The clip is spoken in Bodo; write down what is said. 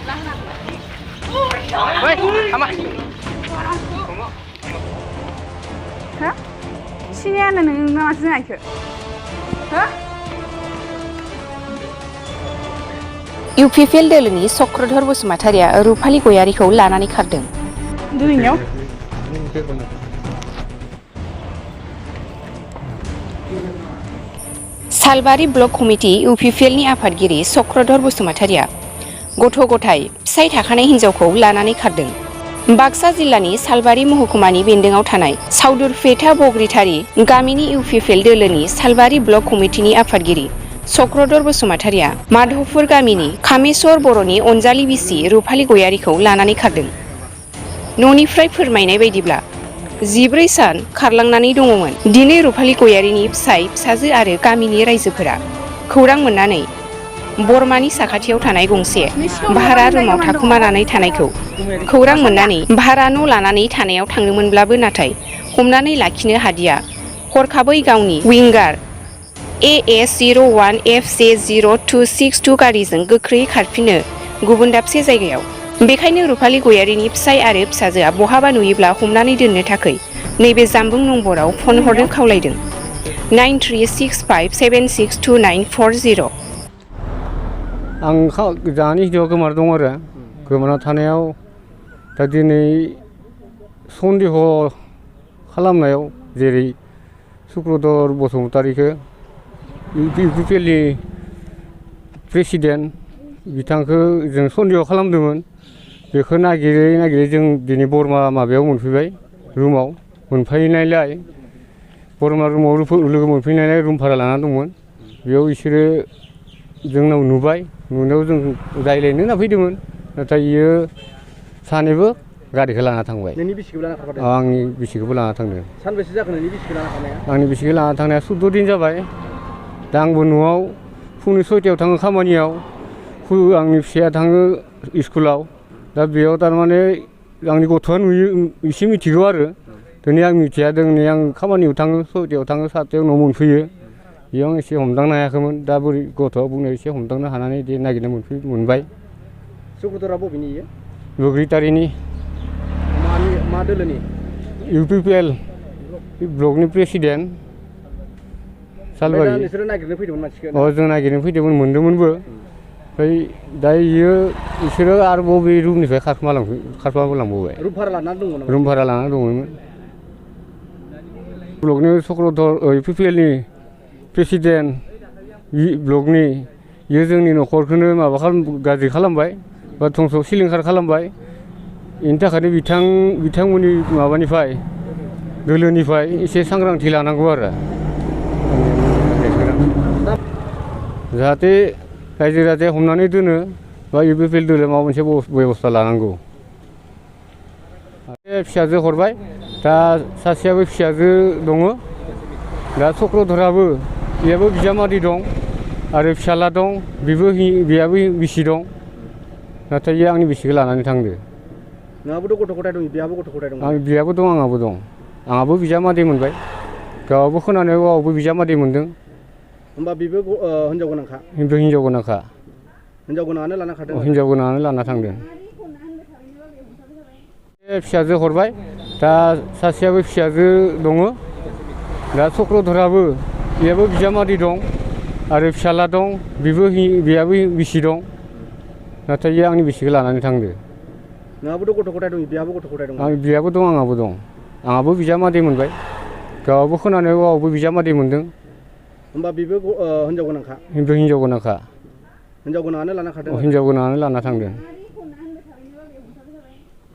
Woi, ama. Ha? Sinyana nang masih naik. Ha? UPPL दोलोनि चक्रधर बसुमतारिया रुफालि गयारिखौ लानानै खारदों। Duinyo? सालबारि ब्लक कमिटि UPPLनि आफादगिरि चक्रधर बसुमतारिया गथ' गथाय फिसाय थाखानाय हिन्जावखौ लानानै खारदों। बाक्सा जिल्लानि सालबारि महकुमानि बेन्दोङाव थानाय साउदुरपेटा बग्रिटारि गामिनि UPPL दोलोनि सालबारि ब्लक कमिटिनि आफादगिरि चक्रधर बसुमतारिया माधवपुर गामिनि कामेश्वर बर'नि अनजालि बिसि रुफालि गयारिखौ लानानै खारदों। न'निफ्राय फोरमायनाय बायदिब्ला 14 सान खारलांनानै दङमोन। दिनै रुफालि गयारिनि फिसाय फिसाजो आरो गामिनि रायजोफोरा खौरां मोननानै बरमानि साखाथियाव थानाय गंसे भारा रुमाव थाखुमानानै थानायखौ खौरां मोननानै भारा न' लानानै थानायाव थांदोंमोनब्लाबो नाथाय हमनानै लाखिनो हादिया हरखाबै गावनि विंगार AS01FC0262 गारिजों गोख्रै खारफिनो गुबुन दाबसे जायगायाव। बेखायनो रुफालि गयारिनि फिसाय आरो फिसाजोआ बहाबा नुयोब्ला हमनानै दोननो थाखाय नैबे जानबुं नम्बराव फन हरनो खावलायदों 9365762940। आं जाहानि हिनजावा गोमाना दं आरो गोमाना थानायाव दा दिनै सन्देह खालामनायाव जेरै चक्रधर बसुमतारिखौ UPPLनि प्रेसिडेन्ट बिथांखौ जों सन्देह खालामदोंमोन। बेखौ नागिरै नागिरै जों दिनै बरमा माबायाव मोनफैबाय रुमाव मोनफैनायलाय बरमा रुमाव लोगो मोनफैनायलाय रुम भारा लाना दंमोन। बेयाव बिसोरो जोंनाव नुबाय नुनायाव जों रायज्लायनो होनना फैदोंमोन नाथाय इयो सानैबो गारिखौ लाना थांबाय। नोंनि बिसिखौबो लाना खारफादों? आंनि बिसिखौबो लाना थांदों। सानबेसे जाखो नोंनि बिसिखौ लाना थांनाया? आंनि बिसिखौ लाना थांनाया 14 दिन जाबाय। दा आंबो न'आव फुंनि 6टायाव थाङो खामानियाव आंनि फिसाया थाङो स्कुलाव। दा बेयाव थारमाने आंनि गथ'आ नुयो एसे मिथिगौ आरो दिनै आं मिथिया दिनै आं खामानियाव थाङो 6टायाव थाङो 7टायाव न' मोनफैयो। बेयाव आं एसे हमदांनो हायाखैमोन। दा बोरै गथ'आ बुंनाय एसे हमदांनो हानानै दे नागिरना मोनबाय। चक्रधरा बबेनि इयो? बग्रिटारिनि। मा दोलोनि? UPPL ब्लकनि प्रेसिडेन्ट सालबारि। नोंसोरो नागिरनो फैदोंमोन मानसिखौ? जों नागिरनो फैदोंमोन मोनदोंमोनबो। ओमफ्राय दा बिसोरो आरोबाव बे रुमनिफ्राय खारखोमालांबावबाय। रुम भारा लानानै दंमोन? रुम भारा लानानै दंमोन। ब्लकनि चक्रधर UPPLनि प्रेसिडेन्ट ब्लकनि इयो जोंनि न'खरखौनो गाज्रि खालामबाय बा धंस' सिलिंखार खालामबाय। बेनि थाखायनो बिथांमोननि माबानिफ्राय दोलोनिफ्राय एसे सांग्रांथि लानांगौ आरो जाहाथे रायजो राजाया हमनानै दोनो बा UPPL दोलो माबा मोनसे बेबस्था लानांगौ। फिसाजो हरबाय दा सासेयाबो फिसाजो दङ। दा चक्रधराबो बेयाबो बिजामादै दं आरो फिसाला दं बेयाबो बिसि दं। नाथाय इयो आंनि बिसिखौ लानानै थांदो। नोंहाबोथ' गथ' गथाय दं बेहाबो गथ' गथाय दं? बियाबो दं आंहाबो दं। आंहाबो बिजामादै मोनबाय। गावहाबो खोनानायाव गावहाबो बिजामादै मोनदों। होमबा बेबो हिनजाव गोनांखा? हिनजाव गोनांखा। हिनजाव गोनाङानो लाना खारदों? हिनजाव गोनाङानो लाना थांदों। फिसाजो हरबाय दा सासेयाबो फिसाजो दङ। दा चक्रधराबो बेयाबो बिजामादै दं आरो फिसाला दं बेयाबो बिसि दं। नाथाय इयो आंनि बिसिखौ लानानै थांदो। नोंहाबोथ' गथ' गथाय दं बेहाबो गथ' गथाय दं? बियाबो दं आंहाबो दं। आंहाबो बिजामादै मोनबाय। गावहाबो खोनानायाव गावहाबो बिजामादै मोनदों। होमबा बेबो हिनजाव गोनांखा? हिनजाव गोनांखा। हिनजाव गोनाङानो लाना खारदों? हिनजाव गोनाङानो लाना थांदों।